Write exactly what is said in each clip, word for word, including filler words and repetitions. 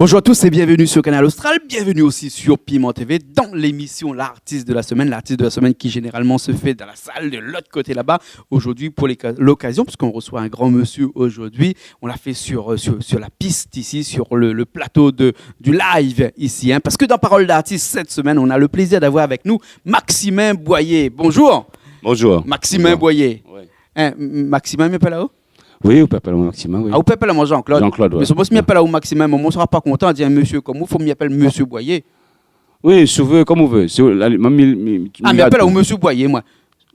Bonjour à tous et bienvenue sur Kanal Austral, bienvenue aussi sur Piment T V dans l'émission L'artiste de la semaine, l'artiste de la semaine qui généralement se fait dans la salle de l'autre côté là-bas. Aujourd'hui, pour les ca-, l'occasion, puisqu'on reçoit un grand monsieur aujourd'hui, on l'a fait sur, euh, sur, sur la piste ici, sur le, le plateau de, du live ici, hein, parce que dans Parole d'artiste cette semaine, on a le plaisir d'avoir avec nous Maximin Boyer. Bonjour. Bonjour. Maximin Boyer. Bonjour. Oui. Hein, M-, Maximin, mi apèl aou ? Oui, ou pé apèl amoin Maximin, oui. Ah, ou pé apèl amoin Jean-Claude. Jean-Claude, oui. Mé si moin mi apèl aou Maximin, momon sra pa kontan, di in mésyé konm ou, fo mi apèl mésyé Boyer. Oui, si ou vé, konm ou vé. Si ou, la, mi, mi, mi, mi gard tout. Ah, mi apèl aou mésyé Boyer, moin.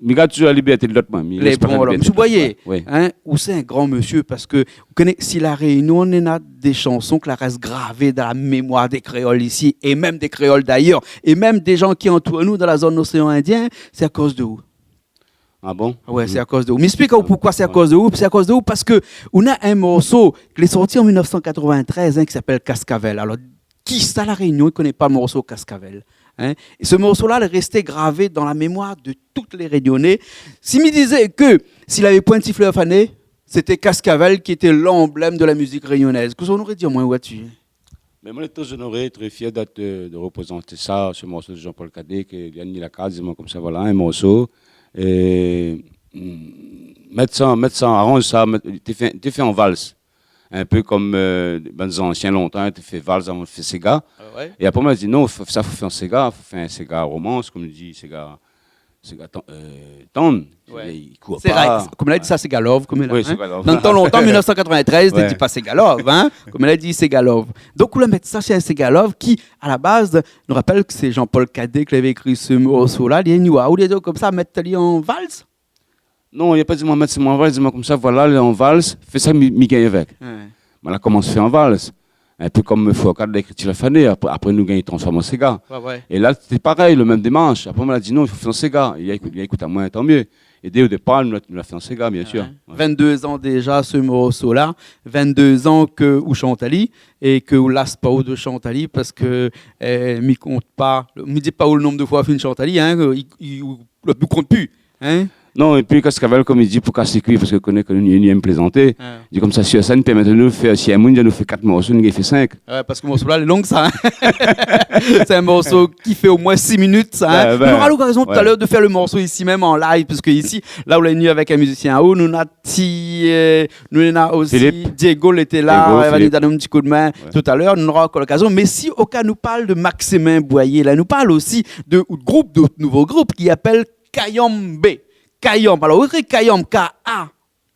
Mi gard touzour la libèrté de lot, moin. Mi rèspèk la libèrté de lot. Lé bon, alor, mésyé Boyer, hein, ou sé in gran mésyé parske, ou koné, si La Rényon néna dé shanson ke la rès gravé dan la mémoir dé kréol isi, é mèm dé kréol dayèr, é mèm dé jan ki antour anou dan la zone Océan Indien, sé akoz de ou. Ah bon ? Ah ouais, sé akoz de ou. Mi ésplik aou poukoi sé akoz de ou. Sé akoz de ou parske ou néna in morso ke lé sorti an mil nèf san katrovin-trèz, hein, ki apèl Cascavelle. Alor, kisa La Rényon i koné pa le morso Cascavelle, hein ? É se morso-la, lé rèsté gravé dan la mémoir de tout lé Rényoné. Si mi dizé ke si lavé poin Ti Flèr Fané, sété Cascavelle ki été lanblèm de la mizik rényonèz. Kosa ou noré di amoin la-dsi ? Mé moin lé tré onoré, tré fièr d'èt, euh, de reprézant sa, se morso de Jean-Paul Cadet, ke li la ni la kaz, di amoin konmsa, voilà, in morso. É, mm, mèt sa, mèt sa, aranz sa, mèt, té fé, té fé an vals. In pé konm, euh, bann zansien lontan, té fé vals avan fé séga. Ah ouais ? É apré, moin la di, non, fo, sa, fo fé an séga, fo fé in séga romans, konm i di, séga séga tan-, euh, tann. Ouais. I kour pa. Sé ray, konm la di sa, séga love, konm la, hein. Oui, séga love. Dan tan lontan, mil nèf san katrovin-trèz, té di pa séga love, hein. Konm la di, séga love. Donk, ou la mèt sa, sé in séga love ki, a la baz, nou rapèl ke sé Jean-Paul Cadet ki lavé ékri se morso-la, li la ni aou, li la di konmsa, mèt ali an vals. Non, li la pa di amoin mèt sa an vals, li la di amoin konmsa, voilà, lé an vals, fé sa, mi, mi gingn avèk. Ouais. Moin la komans fé an vals. In pé konm Fourcade la ékri Ti Flèr Fané, apré, apré nou gingn transform an séga. Ouais, ouais. É la, sété parèy, le mèm démarsh. Apré, moin la di non, i fo fé an séga. Li la ékout, li la ékout amoin, tan myé. É dé o dépar, nou la, nou la fé an séga, biensir. Ouais. Ouais. Vinn-dé zan déza, se morso-la. Vinn-dé zan ke ou shant ali é ke ou las pa ou de shant ali parske, euh, mi kont pa, mi di pa ou le nonb de foi ou fine shant ali, hein, i, i, ou, ou kont pi. Hein ? Non, épi Cascavelle, konm i di, pou kas lé kui, parske koné ke nou, nou èm plézanté. Ah. Di konmsa, si sa i pèrmèt anou fé, si in moun i di anou fé kat morso, nou gingn fé sink. Ouais, parske morso-la lé long, sa, hein. Sé in morso ki fé omoin sis minit, sa, hein. Ouais, ben, nou nora lokazion talèr de fé le morso isi mèm an live, parske isi, la, ou la ni avèk in mizisien aou, nou néna ti, euh, nou néna osi Philippe. Diego, lété la, Diego, Philippe. Li va ni donn anou in ti koudmin talèr, nou nora ankor lokazion. Mé si oka nou parl de Maximin Boyer, la, nou parl osi de, ou de group, de nouvo group ki apèl Kayambe. Kayambe. Alor, ou ékri Kayambe, K A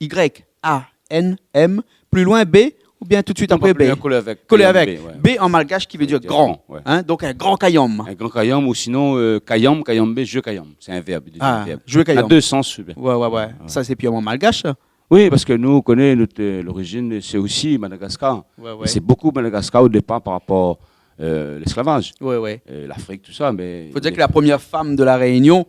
Y A N M, pli loin B, oubien tout de suit apré B ? Non, pa pli loin, kolé avèk. Kolé avèk. Kayambe, ouais. B an malgash ki vé dir gran. Kayambe, ouais. Hein, donk in gran kayambe. In gran kayambe, ou sinon, euh, kayambe, kayambe, jwé kayambe. Sé in vèrb, i devien in vèrb. Ah, jwé kayambe. Na dé sans, oubien. Ouais, ouais, ouais. Ouais. Sa, sé pirman malgash, sa. Oui, parske nou, ou koné, nout, euh, lorizine, sé osi Madagascar. Ouais, ouais. É sé bokou Madagascar o dépar par rapor, euh, lésklavaj. Ouais, ouais. Euh, Lafrik, tousa, mé... Fo dir ke la promièr fanm de La Rényon,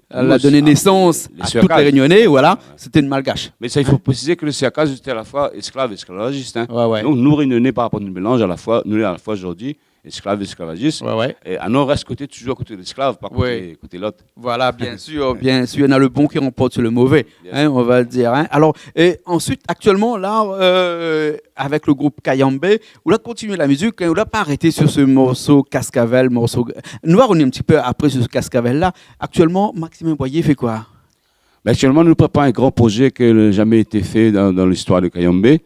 èl la doné nésans a tout lé Rényoné, voilà, sété in malgash. Mé sa, i fo présizé ke lé Siakaz lété a la foi ésklav, ésklavaj, hein. Ouais, ouais. Donk, nou, Rényoné, par rapor nout mélanz, a la foi, nou, a la foi, zordi, ésklav, ésklavajiss. Ouais, ouais. É, ah non, rès koté, touzour koté lésklav, pa koté, koté lot. Voilà, biensir, biensir. Néna le bon ki ranport su le mové, hein, on va dir, hein. Biensir. Alor, é ansuit, aktièlman, la, euh, avèk le group Kayambe, ou la kontinié la mizik, hein, ou la pa arété su se morso Cascavelle, morso, nou va rovnir in ti pé apré su se Cascavelle-la. Aktièlman, Maximin Boyer i fé koi ? Mé aktièlman, nou prépar in gran prozé ke la zamé été fé dan, dan listoir de Kayambe.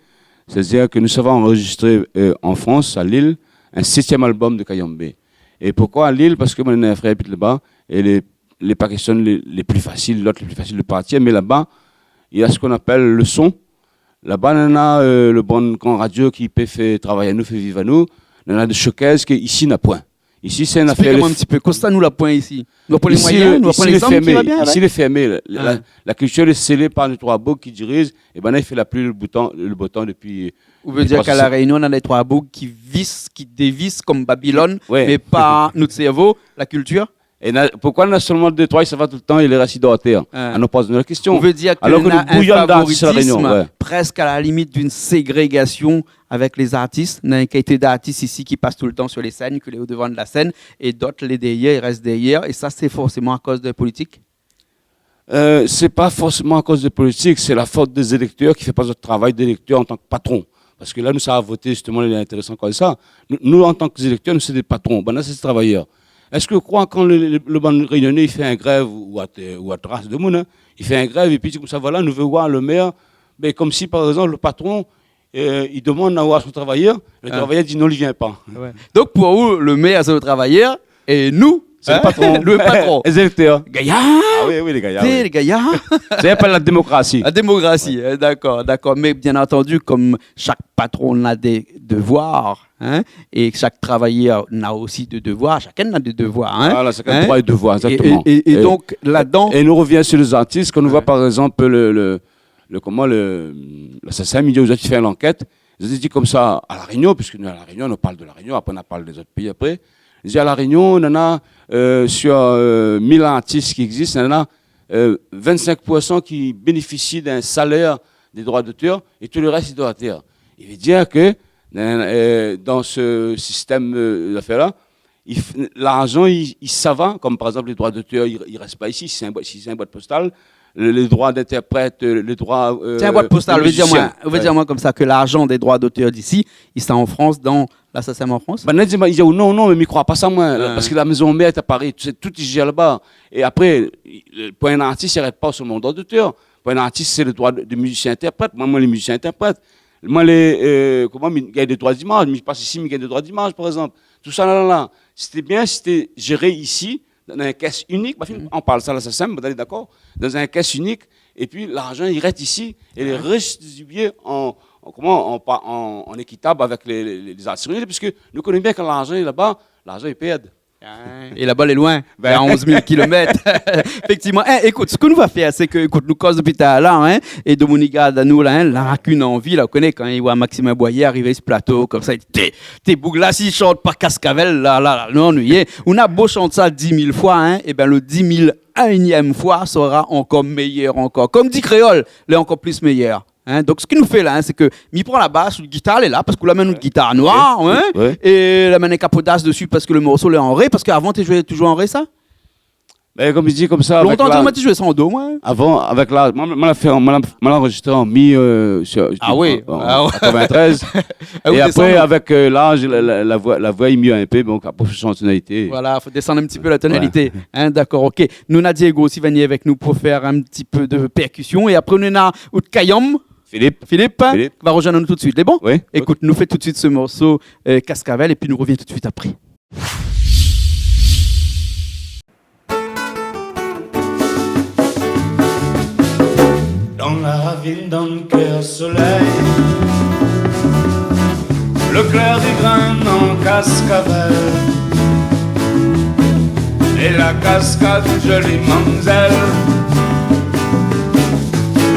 Sétadir ke nou sava anrozistré, euh, an Frans, a Lille, in sétièm albom de Kayambe. É poukoi a Lille ? Parske moin néna in frèr i abit laba, é lé, lé pa késtion lé, lé pli fasil, lot lé pli fasil de partir, mé laba, néna sak i apèl le son. Laba, néna, euh, le bann gran radio ki pé fé travay anou, fé viv anou. Néna dé showcase ke isi, na poin. Isi, sé in afèr... Esplik amoin in ti pé, kosa nou la poin isi ? Nou la poin lé moiyin, nou la poin lé zom ki va bien avèk ? Isi, lé fèrmé. Isi, lé fèrmé. La, la, la kiltir lé sélé par dé troi boug ki diriz. É banna i fé la pli, le bo tan, le bo tan dopi, euh, dopi troi sèk. Ou vé dir k'a La Rényon, néna dé troi boug ki vis, ki dévis konm Babilone, mé pa nout sèrvo, la kiltir ? É na, poukosa na solman dé, troi i sava toultan é lé rès i dor atèr ? Ah. Anou la pa poz la késtion. Ou vé dir ke alor ke na in bouyon d'artis La Rényon, favoritism, ouais, prèsk a la limit d'une ségrégation avèk lé zartis. Na in kalité d'artis isi ki pas toultan sur les scènes, ke lé o devan de la sèn, é dot lé dèrièr, i rès dèrièr. É sa, sé forséman akoz de politik ? Euh, sé pa forséman akoz de politik, sé la fot dé zéléktèr ki fé pa zot travay d'éléktèr an tan ke patron. Parske la, nou sa voté, zistoman, lé intérésan konmsa. Nou, nou, an tan ke zéléktèr, nou sé dé patron. Banna sé dé travayèr. Èske ou kroi kan le, le, le bann Rényoné i fé in grèv, ou a, ou a tras de moun, hein, i fé in grèv, épi i di konmsa, voilà, nou vé voir le mèr, mé konmsi, par égzanp, le patron, euh, i demann a voir son travayèr, le travayèr i di non, li vien pa. Ouais. Donk, pou ou, le mèr, sé le travayèr, é nou, sé le patron. Hein, le patron. Lé zéléktèr. Gayar. Ah oui, oui, lé gayar, oui. Sé, lé gayar. Sé apèl la démokrasi. La démokrasi, hein, dakor, dakor. Mé bien antandi, konm shak patron na dé devoir, hein, é shak travayèr na osi dé devoir, shakinn na dé devoir, hein. Voilà, shakinn na dé devoir, égzaktoman. É, é, é donk, ladan, é nou rovien sur lé zartis, kan nou voi, par égzanp, le, le, le, koman, le, la SACEM, i di, zot i fé in ankèt, zot i di konmsa, a La Rényon, puiske nou, a La Rényon, nou parl de La Rényon, apré nou parl dé zot péi apré. I di, a La Rényon, nana, euh, sur, euh, mil artis ki égzis, nana, euh, vinn-sink pour san ki bénéfisi d'in salèr dé droi d'otèr, é tout le rès, i dor atèr. I vé dir ke, euh, dan se sistèm, euh, d'afèr la, i f-, larzan, i, i sava, konm par égzanp, lé droi d'otèr, i, i rès pa isi, si sé in boi-, si sé in boit postal, le, lé droi d'intèrprèt, euh, lé droi, euh, de mizisien. Sé in boit postal, ou vé dir amoin, ou vé dir amoin konmsa ke larzan dé droi d'otèr d'isi, i sa an Frans, dan la SACEM an Frans ? Banna i di, mé, i di, oh, non, non, mé mi kroi pa sa, moin, parske la mézon mèr lé a Pari, tout, tout i zèr laba. É apré, i, pou in artis, i rès pa solman droi d'otèr. Pou in artis, sé le droi de, de mizisien-intèrprèt. Moin, moin lé mizisien-intèrprèt. Moin lé, euh, koman, mi gingn dé droi d'imaz, mi pas isi, mi gingn dé droi d'imaz, par égzanp. Tout sa la, la, la. Sété bien, sété zéré isi, dan in kès inik, parske an parl sa la, sa sinp, zot lé dakor, dan in kès inik, épi larzan i rès isi, é lé redistribié an, an, koman, an pa-, an, an ékitab avèk lé, lé, lé, lé zartis, puiske nou koné bien kan larzan lé laba, larzan i pèrd. Hein, é laba lé loin, bin, a onz mil kilomèt. Éfèktivman. Hein, ékout, sak nou va fèr, sé ke, ékout, nou koz dopi talèr la, hein, é Dominique Gard anou la, hein, la k'in anvi la, ou koné, kan i voi Maximin Boyer arivé si plato, konmsa, i di, té, té boug la, si i shant pa Cascavelle, la, la, la, non, nou yé. Ou na bo shant sa di mil foi, hein, é bin, le di mil inièm foi sera ankor méyèr ankor. Konm di kréol, lé ankor plis méyèr. Hein, donk, sak nou fé la, hein, sé ke mi pran la bas, le gitar lé la, parske ou la amenn out gitar noir, hein, é la amenn in kapodas dési, parske le morso lé an ré, parske avan, té zoué touzour an ré, sa ? Bin, konm i di, konmsa, avèk laz. Lontan, té zoué sa an do, moin. Avan, avèk laz, moin, moin la fé, moin la, moin la anrozistré an mi, euh, sur, an, an katrovin-trèz. Ah oui. Ah oui, désann. É apré, avèk, euh, laz, la, la, la voi, la voi lé myé in pé, donk apré, fo désann la tonalité. Voilà, fo désann in ti pé la tonalité. Ouais. Hein, dakor, OK. Nou na Diego osi i vien avèk nou pou fé in ti pé de pèrkision. É apré, nou na out kayanm, Philippe. Philippe, Philippe, va rozoinn anou tout suit. Lé bon ? Oui. Ékout, nou fé tout suit se morso, euh, Cascavelle, épi nou rovien tout suit apré. Dan la ravine, dan le kèr solèy, le klèr i grinn an kaskavèl. É la kaskad, zoli mamzèl,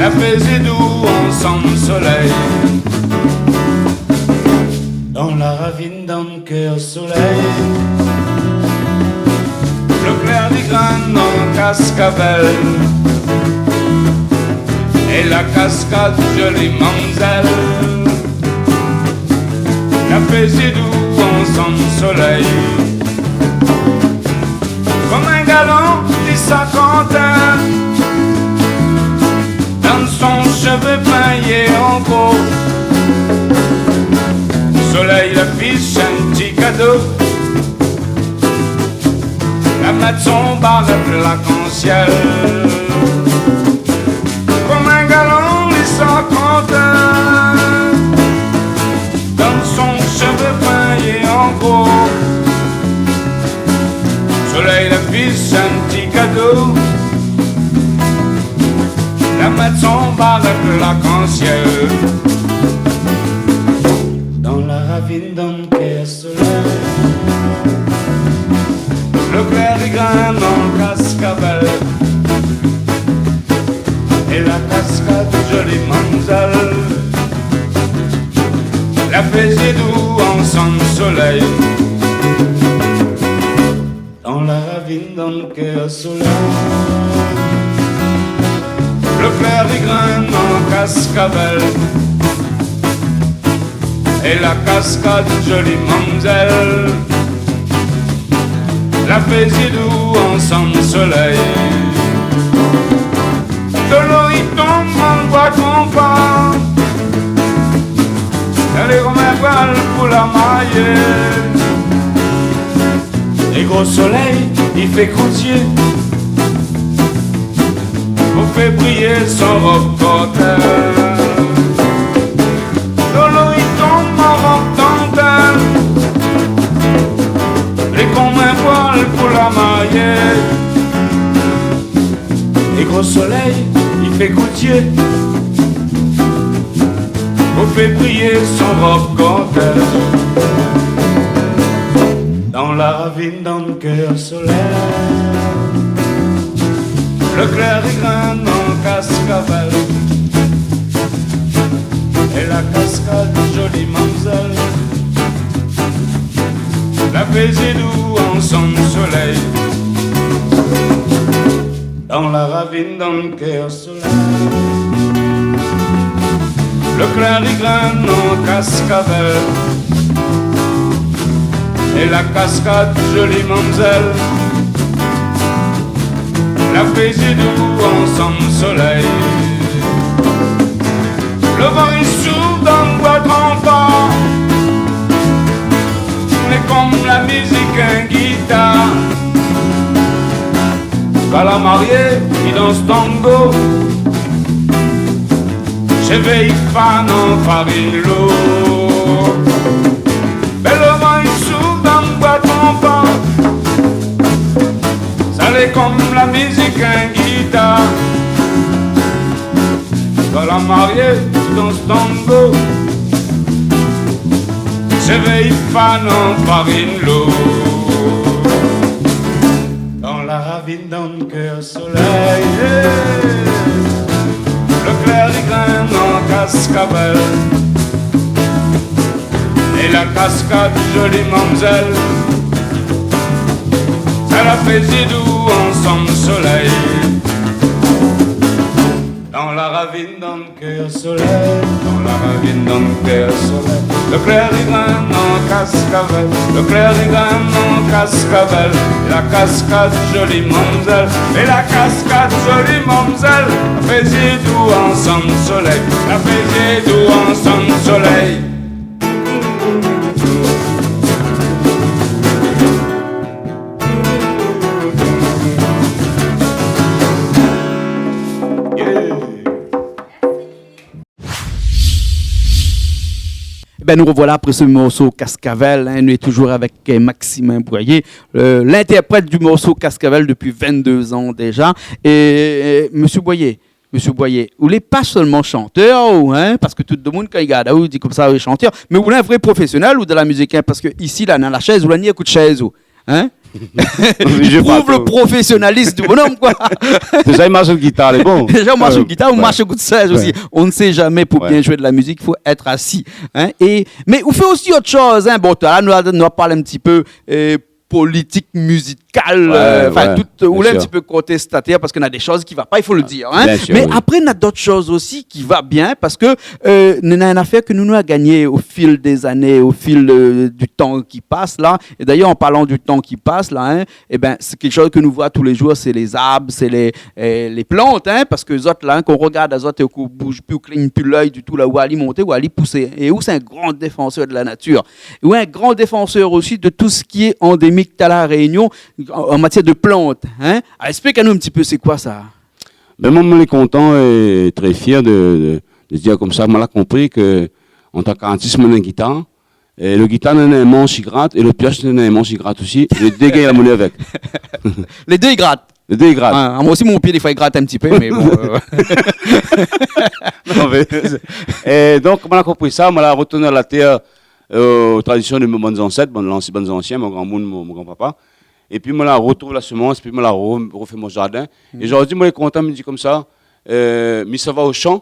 la fé zidou ansanm solèy. Dan la ravine, dan kèr solèy, le klèr i grinn an kaskavèl. É la kaskad, zoli mamzèl, la fé zidou ansanm solèy. Konm in galan, li sa kantin, dan son shové pinyé an gro. Solèy la fé in ti kado, la mèt son barèt larkansièl. Konm in galan, li sa kantin, dan son shové pinyé an gro. Solèy la fé in ti kado, la mèt son barèt larkansièl. Dan la ravine, dan kèr solèy, le klèr i grinn an kaskavèl. É la kaskad, zoli mamzèl, la fé zidou ansanm solèy. Dan la ravine, Dan kèr solèy. Lo klèr i grin an Kaskavèl. É la kaskad zoli mamzèl, la fé zidou ansanm solèy. Dolo i tonm an boi konpa, lé konm in vwal pou la marié. É gro solèy i fé koutié pou fé briyé son rob kotèl. Dolo i tonm an tantèl, lé konm in vwal pou la marié. É gro solèy i fé koutié pou fé briyé son rob kotèl. Dan la ravine, dan kèr solèy, lo klèr i grin an Kaskavèl. É la kaskad zoli mamzèl, la fé zidou ansanm solèy. Dan la ravine, dan kèr solèy, lo klèr i grin an Kaskavèl. É la kaskad zoli mamzèl, la fé zidou ansanm solèy. Lo van i souf dan boi tranpa, lé konm la mizik in gitar. Kan la marié i dans tango, sévé i fann an farine lo. Bèl van i souf dan boi tranpa, sa lé konm la mizik in gitar. Kan la marié i dans tango, sévé i fann an farine lo. Dan la ravine, dan kèr solèy, lo klèr i grin an Kaskavèl. É la kaskad zoli mamzèl, sa la fé zidou ansanm solèy. Dan la ravine, dan kèr solèy, dan la ravine, dan kèr solèy, lo klèr i grin an Kaskavèl, lo klèr i grin an Kaskavèl. La kaskad zoli mamzèl, é la kaskad zoli mamzèl, la fé zidou ansanm solèy, la fé zidou ansanm solèy. Ében, nou rovwala apré se morso Kaskavèl, in, nou lé toujour avèk, eu, Maximin Boyer, eu, lintèrprèt di morso Kaskavèl dopi vinn-dé zan déja. É, eu, mésyé Boyer, mésyé Boyer, ou lé pa sèlman shantèr, ou, in, parske tout demoun, kan i gard aou, i di konmsa, ou lé shantèr, mé ou lé in vré profésyonèl, ou, de la mizik, in, parske isi, la, dan la shèz, ou la ni in kou de shèz, ou, in. Trouv lo profésyonalism di bonom, koi. Déja, i marsh in gitar, lé bon. Déja, i marsh in gitar, i marsh in kou de shèz osi. On ne sait jamais, pou bien zoué de la mizik, i fo èt asi, in. É, mé ou fé osi ot shoz, in. Bon, talèr, nou, nou la parl in ti pé, eu, politik mizikal, eu, anfin, tout, ou lé in ti pé kontestatèr parske na dé shoz ki va pa, i fo le dir, in. Bien sir, wi. Mé apré, na dot shoz osi ki va bien parske, eu, na, na in afèr ke nou, nou la gingné o fil dé zané, o fil, eu, di tan ki pas la. É dayèr, an parlan di tan ki pas la, in, ében, sé kékshoz ke nou voi tou lé zour, sé lé zarb, sé lé, eu, lé plant, in, parske zot la, in, kan ou rogard azot é k'ou bouz pi, ou klign pi lèy ditou, la, ou ali monté, ou ali pousé. É ou sé in gran défansèr de la natir. Ou in gran défansèr osi de tout sak lé andémik a La Rényon an, an matièr de plant, in. Esplik anou in ti pé, sé koi sa ? Bin, moin, moin lé kontan é trè fièr de, de, de dir konmsa, moin la konpri ke, an tan k'artis, moin néna in gitar, é le gitar néna in mansh i grat, é le piosh néna in mansh i grat osi, é lé dé i gingn la moné avèk. Lé dé i grat. Lé dé i grat. A, moin osi, mon pié, défoi, i grat in ti pé, mé bon, eu. Non, mé, é donk, moin la konpri sa, moin la rotourn a la tèr, eu, o tradision de mon bann zansèt, bann lansi-, bann zansien, mon granmoun, mon, mon granpapa. Épi moin la rotrouv la semans, épi moin la ro-, rofé mon zardin. É zordi, moin lé kontan, mi di konmsa, eu, mi sava o shan,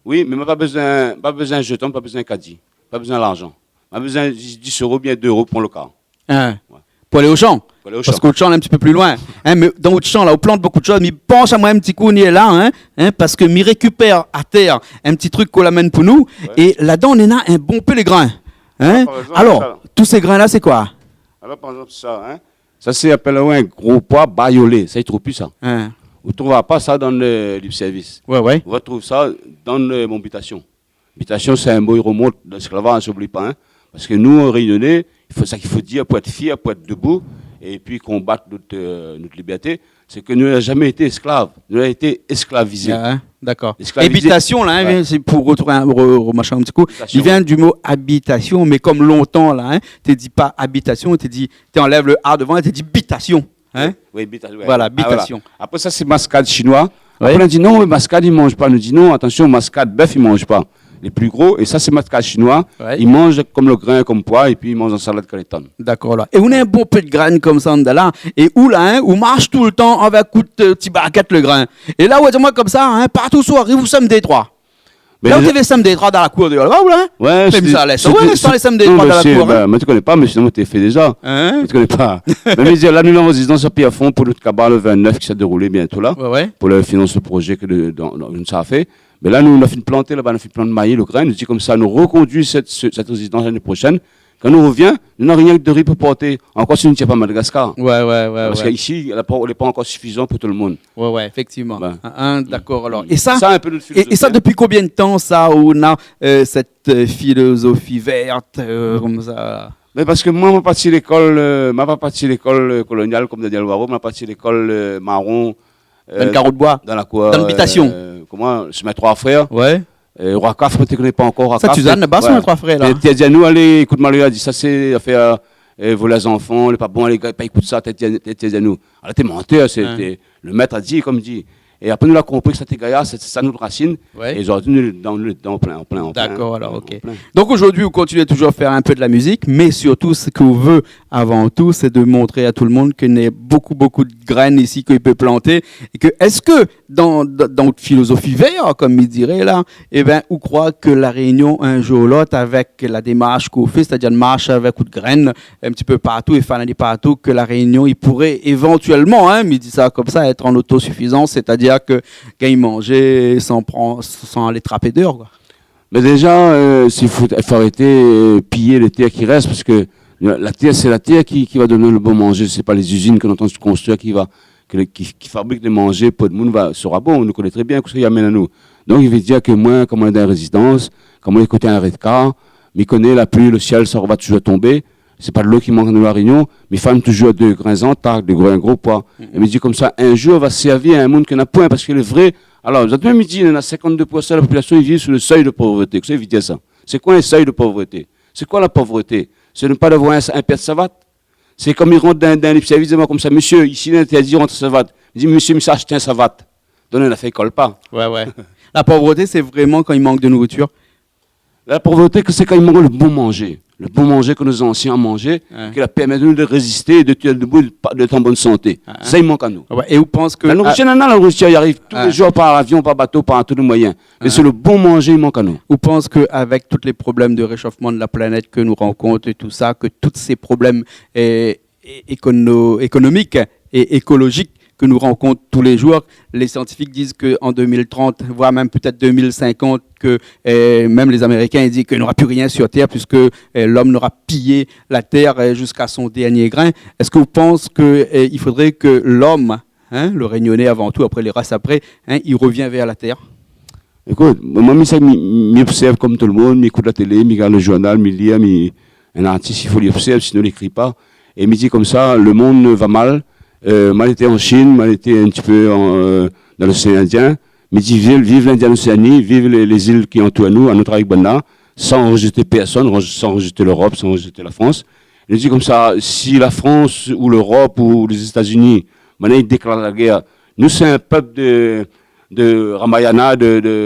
wi, mé moin pa bezoin, pa bezoin zéton, pa bezoin kadi, pa bezoin larzan. Moin bezoin dis, dis éro oubien dé éro pou pran le kar. In. Wé. Pou alé o shan. Alé o shan. Parske out shan lé in ti pé pli loin, in, mé dan out shan la, ou plant bonpé de shoz, mi pans amoin in ti kou, ni lé la, in, in, parske mi rékipèr atèr in ti trik k'ou la amenn pou nou, é ladan néna in bonpé lé grin, in. Alor, par égzanp, sa la. Alor, tout sé grin la, sé koi ? Alor, par égzanp, sa, in, sa sé apèl in gro poi bayolé, sa i trouv pi sa. In. Ou trouv pa sa dan le lib sèrvis. Oué, oué. Ou va trouv sa dan le, mon bitasion. Bitasion, sé in mo i remont dan lésklavaz, oubli pa, in. Parske nou, Rényoné, i fo, sa k'i fo dir pou èt fièr, pou èt debou, épi konbat nout, eu, nout libèrté, sé ke nou la zamé été ésklav. Nou la été ésklavizé. A, dakor. Ésklavisé. É bitasion la, in, sé pou retrouv in, re-, remachin in ti kou. Bitasion, oué. I vien di mo abitasion, mé kom lontan la, in, té di pa abitasion, té di, té anlèv le a dovan, té di bitasion. In ? Oui, bita-, oui. Voilà, bitasion. Apré sa, sé maskad shinoi. Oué. Apré, la di, non, mé maskad, i manz pa. Nou di, non, atansion, maskad bèf, i manz pa. Lé pli gro, é sa, sé maskad shinoi. Oué. I manz kom le grin, kom poi, épi i manz an salad kan lé tann. Dakor, la. É ou néna in bonpé de grin komsa, la. É ou la, in, ou marsh toultan avèk out, eu, ti bakèt le grin. É la, ou di amoin komsa, in, partou ousa ou ariv, ou sèm dé troi. Mé la, ou té vé sèm dé troi dan la kour déor laba, ou la, in ? Oué, mèm sa, lès, oué, mé sa, lé sèm dé troi dan la kour, in. Ba, moin té koné pa, mé sinon moin té fé déza. In ? Moin té koné pa. Mé mi di, la, nou lé an rézidans a Pierrefonds pou nout kabar le vingt-neuf ki sa déroulé bientôt la, pou le finance le projet ke le, dan, dan, nou sa fé. Mé la, nou, nou la fine planté laba, nou la fine plant mayi, le grin. Nou di komsa, nou rekondui sèt, se, sèt rézidans lané proshèn. Kan nou revien, nou na rienk de ri pou porté. Ankor si nou tir pa Madagascar. Oué, oué, oué. Parske isi, la pa, lé pa ankor sifizan pou tout le moun. Oué, oué, éfèktivman. Bin. In, in, dakor, alor. É sa, sa, in pé nout filozofi, in. É, é sa, dopi konbien de tan, sa, ou na, eu, sèt, eu, filozofi vèrt, eu, komsa ? Mé parske moin, moin la parti lékol, eu, moin la parti lékol, eu, kolonial, kom Daniel Waro, moin la parti lékol, eu, maron, eu, dan le karo de boi, dan la kour, dan le bitasion, eu, koman, shimèn Troi Frèr. Oué. Eu, Roi Kaf, moin té koné pa ankor Roi Kaf. Sa, Suzanne, laba, shimèn Troi Frèr, la. Té, té di anou, alé, ékout, Malo la di, sa sé afèr, eu, volèr zanfan, lé pa bon, alé, pa ékout sa, té, té, té di anou. Alor, té mantèr, sé, té, le mèt la di, kom di. É apré, nou la konpri ke sa té gayar, sé, sé sa nout rasine. Oué. É zordi, nou lé dan, nou lé dan an plin, an plin, an plin. Dakor, alor, OK. An plin. Donk, zordi, ou kontinié touzour fé in pé de la mizik, mé sirtou, sak ou vé, avan tou, sé de montr a tout le moun ke néna bonpé, bonpé de grin isi ke i pé planté, é ke, èske dan, dan, dan out filozofi vèr, kom i diré la, ébin, ou kroi ke La Rényon, in zour ou lot, avèk la démarsh k'ou fé, sétadir marsh avèk out grin, in ti pé partou, é fane ali partou, ke La Rényon, i pouré évantièlman, in, mi di sa komsa, èt an otosifizans, sétadir ke gingn manzé san pran, san alé trapé déor, koi. Mé déza, eu, si fo, fo arété, eu, piyé lé tèr ki rès, parske la, la tèr, sé la tèr ki, ki va donn le bon manzé. Sé pa lé zizine ke nou antann konstrui ki va, ke lé, ki, ki fabrik lé manzé pou le moun va, sera bon. Nou koné tré bien kosa i amenn anou. Donk, i vé dir ke moin, kan moin lé dan in rézidans, kan moin lé koté in rèd kar, mi koné la pli, le sièl, sa va touzour tonbé. Sé pa dolo ki mank anou La Rényon, mé i fo touzour de grin zantak, de grin gro poi. É mi di komsa, in zour, va sèrvi a in moun ki na poin, parske lé vré. Alor, zot mèm i di, néna sinkant-dé poursan la popilasion i viv sou le seuil de pauvreté. Kosa i vé dir sa ? Sé koi in seuil de pauvreté ? Sé koi la pauvreté ? Sé ne pa avoir in, in pèr de savat ? Sé kom i rant dan, dan lé sèrvis, i di amoin komsa, mésyé, isi, lé intèrdi rant an savat. Mi di, mésyé, mi sa ashté in savat. Donk, la fèy i kol pa. Oué, oué. La pauvreté, sé vréman kan i mank de nouritir. La pauvreté, ke sé kan i mank le bon manzé. Le bon manzé ke nout zansien la manzé, ke la pèrmèt anou de rézisté, de tienn debou, de, d'èt an bone santé. Sa i mank anou. Oué, é ou pans ke... La nouritir, a, non, non, la nouritir i ariv tou lé zour par avion, par bato, par tout le moiyin. Mé sé le bon manzé i mank anou. Ou pans ke avèk tout lé problèm de réshofman de la planèt ke nou rankont é tousa, ke tout sé problèm, é, é, ékono-, ékonomik é ékolojik ke nou rankont tou lé zour. Lé siantifik i di ke an dé mil trant, voir mèm pétèt dé mil sinkant, ke, eu, mèm lé Amérikin i di ke nora pi rien sir tèr, puiske, eu, lom nora piyé la tèr, eu, ziska son dèrnié grin. Èske ou pans ke, eu, i fodré ke lom, in, le Rényoné avan tou, apré le rès apré, in, i revien vèr la tèr ? Ékout, moin, mi sa, mi, mi obsèrv kom tout le moun, mi ékout la télé, mi gard le zournal, mi lir, mi, in artis, i fo li obsèrv, sinon li ékri pa. É mi di komsa, le monn va mal. Eu, moin lété an Chine, moin lété in ti pé an, eu, dan l'oséan Indien. Mi di, viv, viv l'Indian Océanie, viv lé, lé zil ki antour anou, anou travay avèk banna, san rejté pèrsone, rej-, san rejté l'Europe, san rejté la France. Mi di komsa, si la France ou l'Europe ou lé Zétazini, banna i déklar la gèr, nou sé in pèp de, de Ramayana, de, de,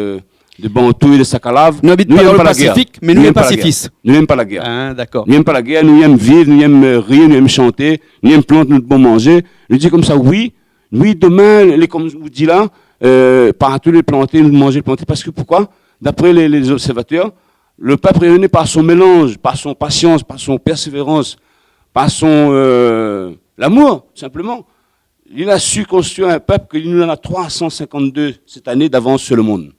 de Bantou é de Sakalav. Nou abit pa dan le Pasifik, mé nou lé pasifis. Nou èm pa la gèr. A, dakor. Nou èm pa la gèr, nou èm viv, nou èm, eu, ri, nou èm shanté, nou èm plant nout bon manzé. Nou di komsa, oui, oui, domin, lé, kom ou di la, eu, partou lé planté, nout manzé lé planté, parske poukoi ? D'apré lé, lé zobsèrvatèr, le pèp rényoné, par son mélanz, par son pasians, par son pèrsévérans, par son, eu, Lamour, sinpleman. Li la su konstrui in pèp ke nou néna troi san sinkant-dé sèt ané davans su le monn.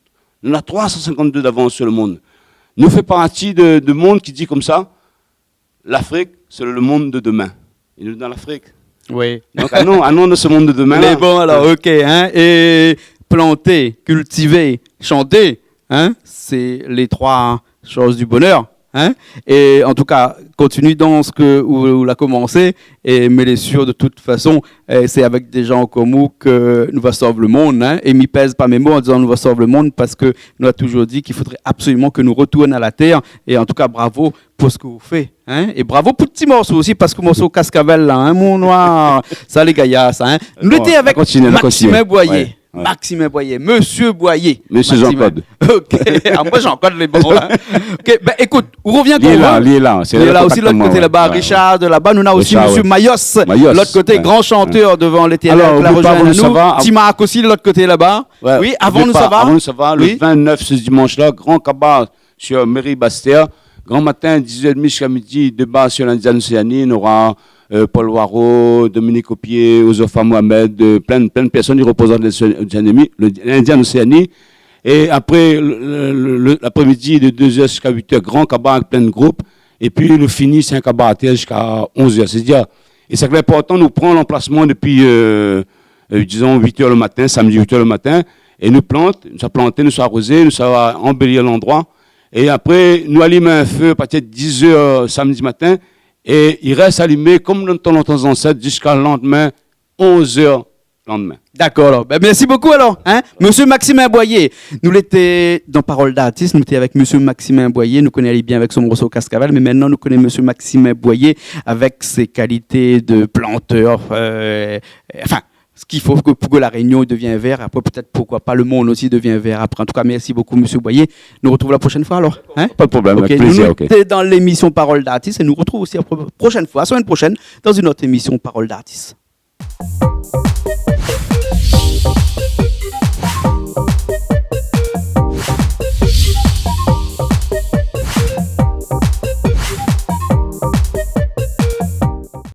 Nou néna troi san sinkant-dé davans su le monn. Nou fé parti de, de monn ki di konmsa, Lafrik, sé le monn de demin. É nou dan Lafrik. Oui. Donk, alon, alon dan se monn de demin la. Mé bon, alor, OK, hein. É planté, kiltivé, shanté, hein, sé lé troi shoz du bonèr, hein. É an tou ka, kontinié dan se ke ou, ou la komansé, é, mé lé sir, de tout fason, é, sé avèk dé jan konm ou ke nou va sov le monn, hein. É mi pèz pa mé mo an dizan nou va sov le monn, parske nou la touzour di k'i fodré absoliman ke nou rotourn a la tèr. É an tou ka, bravo pou se ke ou fé, hein. É bravo pou ti morso osi, parske morso Kaskavèl la, hein, mon noir, sa lé gayar sa, hein. Nou lété avèk Maximin Boyer. Bon, nou kontinié, nou kontinié. Ouais, ouais. Maximin Boyer, Monsieur Boyer. Monsieur Maximin. Jean-Claude. OK. Ah, moin, Jean-Claude, lé bon, hein. OK, bin, ékout, ou rovien kan ou vé. Li lé la, li lé la. Li lé la osi, lot koté laba. Ouais, ouais. Richard de laba. Nou néna osi Monsieur Mayos, lot koté, gran shantèr devan létèrnèl, la rozoinn anou. Richard, ouais. Mayos, ouais. Alor, nou pa, avan nou sava, ti Marc osi, lot koté laba. Oui, avan nou sava, le vin-nèf, se dimansh la, gran kabar sur Mairie Basse-Terre. Gran matin, dizuit èr édmi ziska midi, déba sur l'Indian Océanie. Nora, euh, Paul Waro, Dominique Aupier, Ozofa Mohamed, euh, plin, plin de pèrsone i reprézant l'Indian Océanie, le, l'Indian Océanie. É apré, le, le, le, le, laprémidi, de dé zèr ziska uit èr, gran kabar avèk plin de group. Épi nou fini, sé in kabar atèr ziska onz èr. Sé dir, é sak lé inportan, nou pran lanplasman dépi, euh, euh, dizon, uit èr le matin, samdi uit èr le matin, é nou plant, nou sa planté, nou sa arozé, nou sa anbéli landroi. É apré, nou alim in fé a partir de diz èr samdi matin, é i rès alimé, konm dan tan lontan zansèt, ziska landmin, onz èr landmin. Dakor, alor. Bin, mèrsi bokou, alor, hein, Monsieur Maximin Boyer. Nou lété dan Parole d'artiste, nou lété avèk Monsieur Maximin Boyer. Nou koné ali bien avèk son morso Kaskavèl, mé mintnan nou koné Monsieur Maximin Boyer avèk sé kalité de plantèr, euh, anfin, sak i fo ke, pou ke La Rényon i devien vèr, apré pétèt, poukoi pa, le monn osi i devien vèr apré. An tou ka, mèrsi bokou, Monsieur Boyer. Nou artrouv la proshèn foi, alor, hein ? Pa de problèm, avèk plézir, OK. OK, nou lété dan lémisyon Parole d'artiste é nou artrouv osi la pro-, proshèn foi, semèn proshèn, dan in ot émisyon Parole d'artiste.